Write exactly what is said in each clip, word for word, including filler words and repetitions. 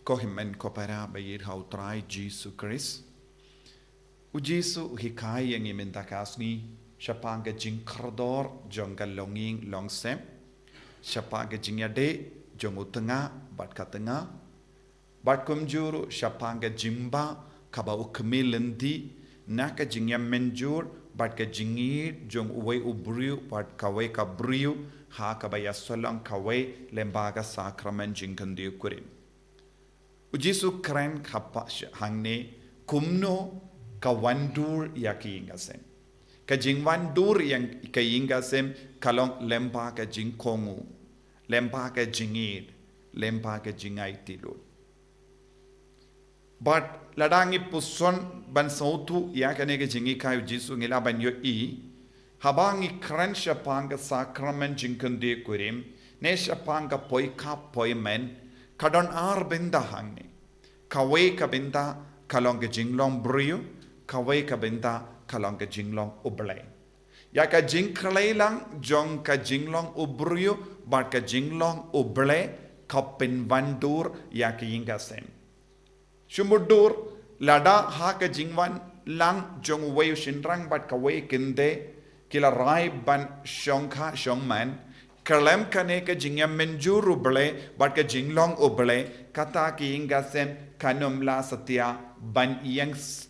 Ko hynmen ko para ba ïeit ha u Trai Jisu Khrist. U Jisu u hikai ïa ngi mynta ka sngi shaphang ka jingkordor jong ka longïing longsem, shaphang ka jingïadei jong u tnga bad ka tnga, bad kumjuh ruh shaphang ka jingbah kaba u khmih lynti na ka jingïam mynjur bad ka jingïeit jong uwei u briew bad kawei ka briew ha kaba ïasyllok kawei lyngba ka sakramen jingkyndiah kurim. U Jisu u kren ha pa-, hangne kumno ka wan dur ïa ka ïing ka sem. Ka jingwan dur ïa ka ïing ka sem ka long lyngba ka jingkohnguh, lyngba ka jingïeit, lyngba ka jingaiti lut. Bad lada ngi puson ban sngewthuh ïa kane ka jinghikai u Jisu ngi lah ban ïohi, haba ngi kren shaphang ka sakramen jingkyndiah kurim ne shaphang ka poikap poimen, ka don ar bynta hangne. Kawei ka bynta ka long ka jinglong briew, kawei ka bynta ka long ka jinglong U Blei. Ïa ka jingkhlei lang jong ka jinglong u briew bad ka jinglong U Blei ka pynwan dur ïa ka ïing ka sem. Shu mutdur, lada ha ka jingwan lang jong uwei u shynrang bad kawei kynthei ki la rai ban shongkha shongman, khlem kane ka jingïam mynjur U Blei bad ka jinglong U Blei, kata ka ïing ka sem kan ym lah satia ban ïeng s-,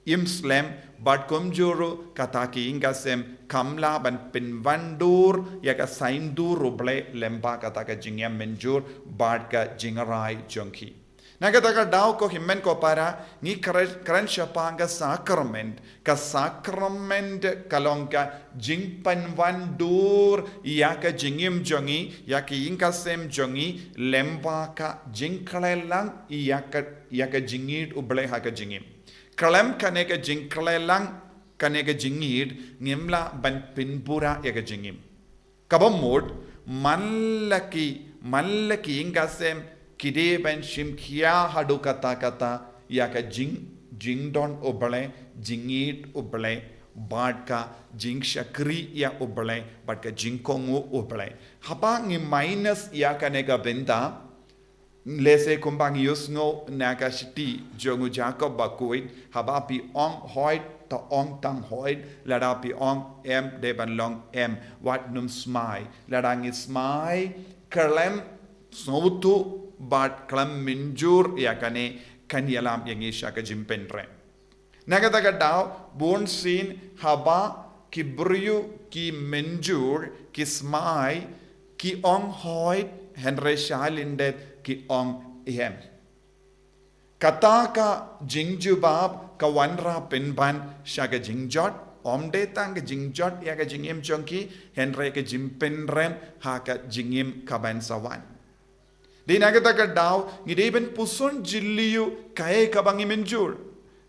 im slem, bad kumjuh ruh kata ka ïing ka sem kam lah ban pynwan dur ïa ka saiñdur U Blei lyngba kata ka jingïam mynjur bad ka jingrai jong ki. Na kata ka daw ko hynmen ko para, ngi kren, kren shaphang ka sakramen. Ka sakramen ka long ka jingpynwan dur ïa ka jingim jong ngi, ïa ka ïing ka sem jong ngi, lyngba ka jingkhlei lang ïa ka, ïa ka jingïeit U Blei ha ka jingim. Khlem kane ka jingkhlei lang, kane ka jingïeit, ngim lah ban pynpura ïa ka jingim. Kaba mut, man la ki, man la ki ïing ka sem ki dei ban shim khia haduh katta katta ïa ka jing, jingdon U Blei, jingïeit U Blei, bad ka jingshakri ïa U Blei, bad ka jingkohnguh U Blei. Haba ngi minus ïa kane ka bynta, lehse kumba ngi ïohsngew na ka shithi jong u Jakob bakhuid, haba phi ong hoid, to ong tang hoid, lada phi ong em, dei ban long em, wat nym smai, lada ngi smai khlem sngewthuh bad khlem mynjur ïa kane, kan ïalam ïa ngi sha ka jingpynrem. Na kata ka daw, bunsien haba ki briew ki mynjur, ki smai, ki ong hoid, hynrei sha lyndet ki ong em. Kata ka jingjubab ka wanrah pynban sha ka jingjot, ym dei tang ka jingjot ïa ka jingim jong ki, hynrei ka jingpynrem ha ka jingim kaban sa wan. Dei na kata ka daw, ngi dei ban puson jylliew kaei kaba ngi mynjur,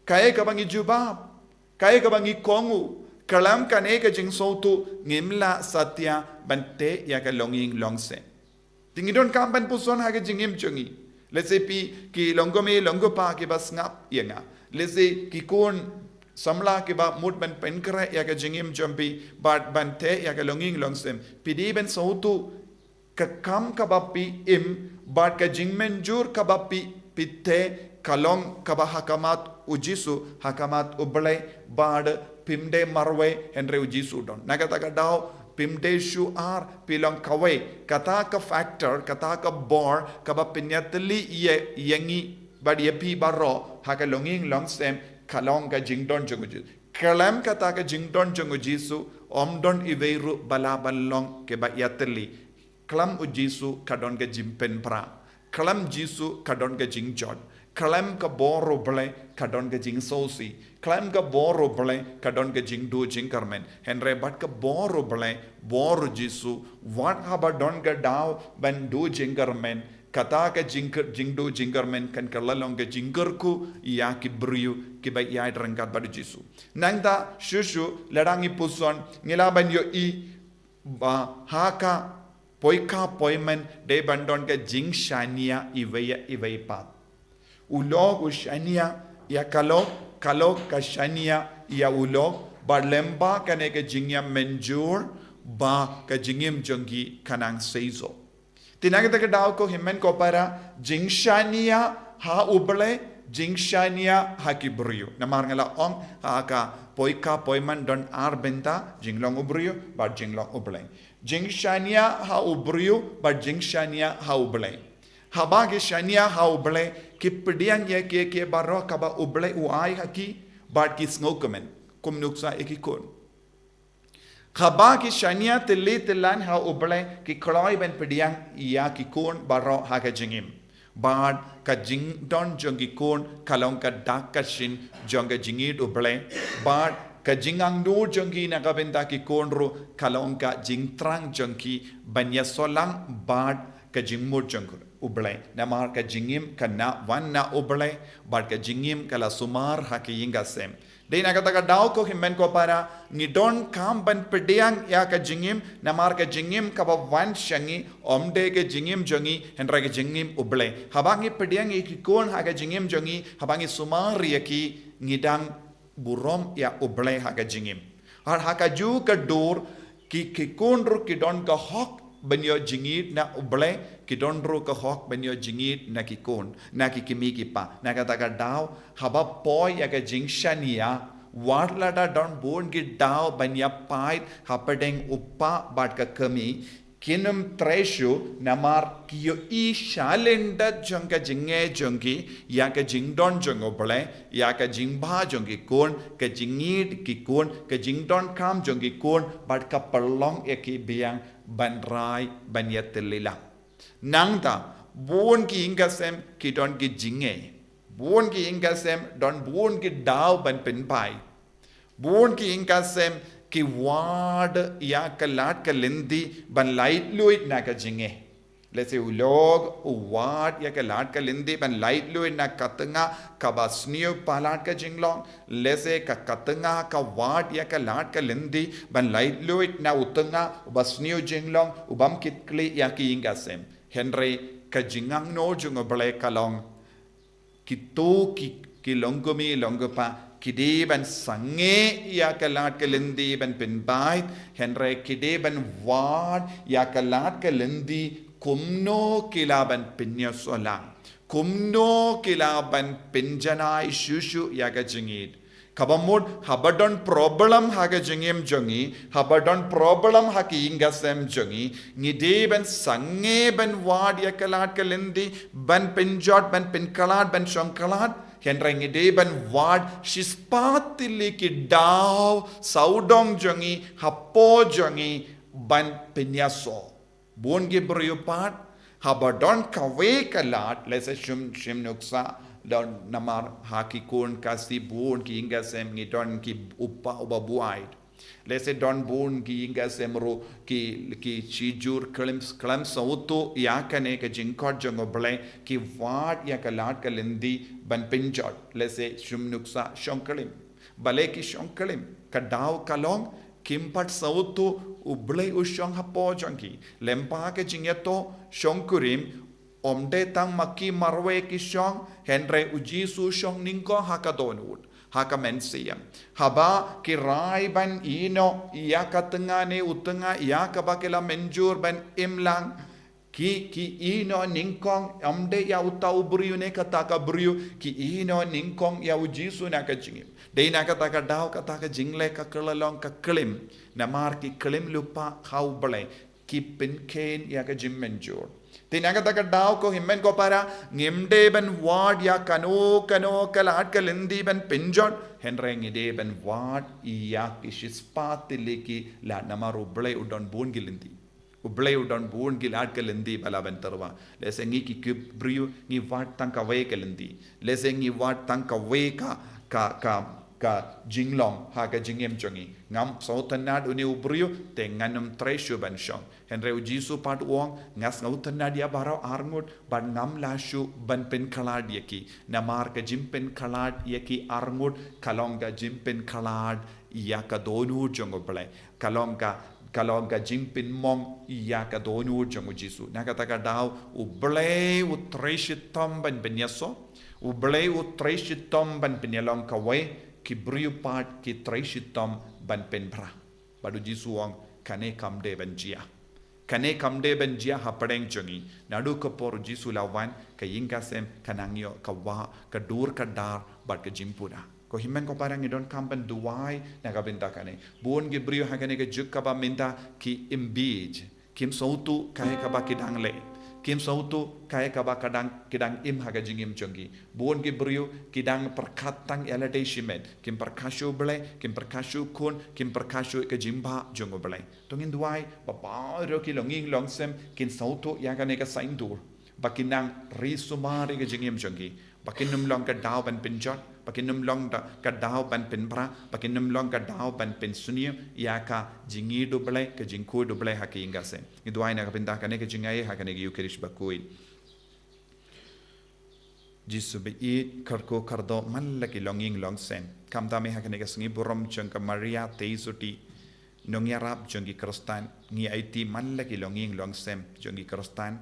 kaei kaba ngi jubab, kaei kaba ngi kohnguh, khlem kane ka jingsngewthuh ngim lah satia ban teh ïa ka longïing longsem. Te ngi donkam ban puson ha ka jingim jong ngi. Lehse phi ki long kmie long kpa kiba sngap ïa nga. Lehse ki khun samla kiba mut ban pynkhreh ïa ka jingim jong phi, bad ban teh ïa ka longïing longsem. Phi dei ban sngewthuh ka kam kaba phi im, bad ka jingmynjur kaba phi, phi teh, ka long kaba ha khmat u Jisu, ha khmat U Blei, bad phim dei marwei, hynrei u Jisu u don. Na kata ka daw, phim dei shu ar, phi long kawei. Kata ka factor, kata ka bor kaba pynïatylli ïa, ïa ngi bad ïa phi baroh ha ka longïing longsem, ka long ka jingdon jong u Jisu. Khlem kata ka jingdon jong u Jisu, ym don iwei ruh ba lah ban long kiba ïatylli. Khlem u Jisu ka don ka jingpynpra. Khlem Jisu ka don ka jingjot. Khlem ka bor U Blei ka don ka jingsngewsih. Khlem ka bor U Blei ka don ka jingduh jingkyrmen. Hynrei bad ka bor U Blei, bor u Jisu, wat haba don ka daw ban duh jingkyrmen, kata ka jing, jingduh jingkyrmen kan kylla long ka jingkyrkhu ïa ki briew kiba ïaid ryngkat bad u Jisu. Nangta shuh shuh, lada ngi puson, ngi lah ban ïohi ba ha ka poikap poimen dei ban don ka jingshaniah iwei ïa iwei pat. U lok u shaniah ïa ka lok, ka lok ka shaniah ïa u lok, bad lyngba kane ka jingïam mynjur, ba ka jingim jong ki kan nang seisoh. Te na kata ka daw ko hynmen ko para, jingshaniah ha U Blei, jingshaniah ha ki briew. Namar nga la ong ha ka Poikar Poiman don ar bynta, jinglong u briew bad jinglong U Blei. Jingshaniah ha u briew bad jingshaniah ha U Blei. Haba ki shaniah ha U Blei, ki pdiang ïa kiei kiei baroh kaba U Blei u ai ha ki, bad ki sngewkmen, kum nuksa ïa ki khun. Haba ki shaniah tylli tyllan ha U Blei, ki kloi ban pdiang ïa ki khun baroh ha ka jingim. Bad ka jingdon jong ki khun ka long ka dak ka shin jong ka jingïeit U Blei. Bad ka jingangnud jong ki na ka bynta ki khun ruh ka long ka jingthrang jong ki ban ïasoh lang bad ka jingmut jong U Blei. Namar ka jingim ka na wan na U Blei, bad ka jingim ka la sumar ha ki ïing ka sem. Dei na kata ka daw ko hynmen ko para, ngi donkam ban pdiang ïa ka jingim, namar ka jingim kaba wan sha ngi, ym dei ka jingim jong ngi, hynrei ka jingim U Blei. Haba ngi pdiang ïa ki khun ha ka jingim jong ngi, haba ngi sumar ïa ki, ngi dang burom ïa U Blei ha ka jingim. Bad ha kajuh ka dur, ki, ki khun ruh ki don ka hok ban ïoh jingïeit na U Blei, ki don ruh ka hok ban ïoh jingïeit na ki khun, na ki kmie ki kpa. Na kata ka daw, haba poi ïa ka jingshaniah, wat lada don bun ki daw ban ïapait hapdeng u kpa bad ka kmie, kin ym trei shuh, namar ki ïohi shalyndet jong ka jingeh jong ki ïa ka jingdon jong U Blei, ïa ka jingbha jong ki khun, ka jingïeit ki khun, ka jingdonkam jong ki khun, bad ka pynlong ïa ki biang ban rai ban ïatylli lang. Nangta, bun ki ïing ka sem ki don ki jingeh. Bun ki ïing ka sem don bun ki daw ban pynpait. Bun ki ïing ka sem ki wad ïa ka lad ka lynti ban laitluid na ka jingeh. Lehse u lok u wad ïa ka lad ka lynti ban laitluid na ka tnga kaba sniew palat ka jinglong. Lehse ka, ka tnga ka wad ïa ka lad ka lynti ban laitluid na u tnga uba sniew jinglong, ubym kit khlieh ïa ki ïing ka sem. Hynrei ka jingangnud jong U Blei ka long, kito ki, ki longkmie longkpa ki dei ban sangeh ïa ka lad ka lynti ban pynpait, hynrei ki dei ban wad ïa ka lad ka lynti kumno ki lah ban pynïasoh lang, kumno ki lah ban pynjanai shuh shuh ïa ka jingïeit. Kaba mut, haba don problem ha ka jingim jong ngi, haba don problem ha ki ïing ka sem jong ngi, ngi dei ban sangeh ban wad ïa ka lad ka lynti, ban pynjot, ban pynkhlad, ban shongkhlad, hynrei ngi dei ban wad shispah tylli ki daw sawdong jong ngi, hapoh jong ngi, ban pynïasoh. Bun ki briew pat, haba don kawei ka lad, lehse shim, shim nuksa, don namar ha ki khun Khasi bun ki ïing ka sem ngi don ki u kpa uba buaid. Lehse don bun ki ïing ka sem ruh ki, ki shijur khlem, khlem sngewthuh ïa kane ka jingkhot jong U Blei, ki wad ïa ka lad ka lynti ban pynjot. Lehse shim nuksa shongklim. Balei ki shongklim? Ka daw ka long, kim pat sngewthuh U Blei u shong hapoh jong ki. Lyngba ka jingïathuh shongkurim, ym dei tang ma ki marwei ki shong, hynrei U Jisu u shong nyngkong ha ka dohnud, ha ka mynsiem. Haba ki rai ban ïehnoh ïa ka tnga ne u tnga ïa kaba ki la mynjur ban im lang, ki, ki ïehnoh nyngkong, ym dei ïa uta u briew ne kata ka briew, ki ïehnoh nyngkong ïa U Jisu na ka jingim. Dei na kata ka daw, kata ka jingleh ka kylla long ka klim. Namar ki klim lypa ha U Blei, ki pynkheiñ ïa ka jingmynjur. Te na kata ka daw ko hynmen ko para, ngim dei ban wad ïa kano kano ka lad ka lynti ban pynjot, hynrei ngi dei ban wad ïa ki shispah tylli ki lad, namar U Blei u don bun ki lynti. U Blei u don bun ki lad ka lynti ba lah ban tyrwa. Lehse ngi ki, ki briew ngi wad tang kawei ka lynti. Lehse ngi wad tang kawei ka, ka, ka, ka jinglong ha ka jingim jong ngi. Ngam sngewtynnad une u briew, te ngan ym trei shuh ban shong. Hynrei U Jisu pat u ong, nga sngewtynnad ïa baroh arngut, bad ngam lah shuh ban pynkhlad ïa ki. Namar ka jingpynkhlad ïa ki arngut ka long ka jingpynkhlad ïa ka dohnud jong U Blei. Ka long ka, ka long ka jingpynmong ïa ka dohnud jong U Jisu. Na kata ka daw, U Blei u trei shitom ban pynïasoh, U Blei u trei shitom ban pynïalong kawei, ki briew pat ki trei shitom ban pynphra. Bad U Jisu u ong, kane kam dei ban jia. Kane kam dei ban jia hapdeng jong ngi. Naduh ka por Jisu la wan, ka ïing ka sem ka nang ïoh ka wah, ka dur ka dar bad ka jingpura. Ko hynmen ko para, ngi donkam ban duwai na ka bynta kane. Bun ki briew ha kane ka juk kaba mynta ki im bieit, kim sngewthuh kaei kaba ki dang leh, kim sngewthuh kaei kaba ka dang, ki dang im ha ka jingim jong ki. Bun ki briew ki dang pyrkhat tang ïa lade shimet, kim pyrkhat shuh U Blei, kim pyrkhat shuh U Khun, kim pyrkhat shuh ka jingbah jong U Blei. To ngin duwai ba baroh ki longïing longsem kin sngewthuh ïa kane ka saiñdur, ba kin nang ri sumar ïa ka jingim jong ki, ba kin ym long ka daw ban pynjot, ba kin ym long da ka daw ban pynpra, ba kin ym long ka daw ban pynsniew ïa ka jingïeit U Blei, ka jingkhuid U Blei ha ka ïing ka sem. Ngi duwai na ka bynta kane ka jingaiei ha kane ka Ïukharist bakhuid. Jisu baieit, kyrkhu kyrdoh man la ki longïing longsem. Khamtam eh ha kane ka sngi burom jong ka Maria Theisotti, nongïarap jong ki Khristan, ngi aiti man la ki longïing longsem jong ki Khristan,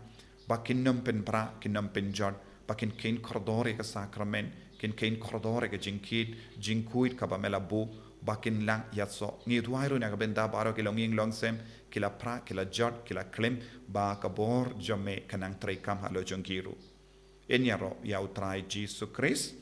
ba kin ym pynpra, kin ym pynjot, ba kin kheiñ kordor ïa ka sakramen, kin kheiñ kordor ïa ka jingkit, jingkhuid kaba me la buh, ba kin lah ïasoh. Ngi duwai ruh na ka bynta baroh ki longïing longsem, ki la pra, ki la jot, ki la klim, ba ka bor jong me kan nang treikam halor jong ki ruh. Yn ïaroh ïa U Trai Jisu Khrist.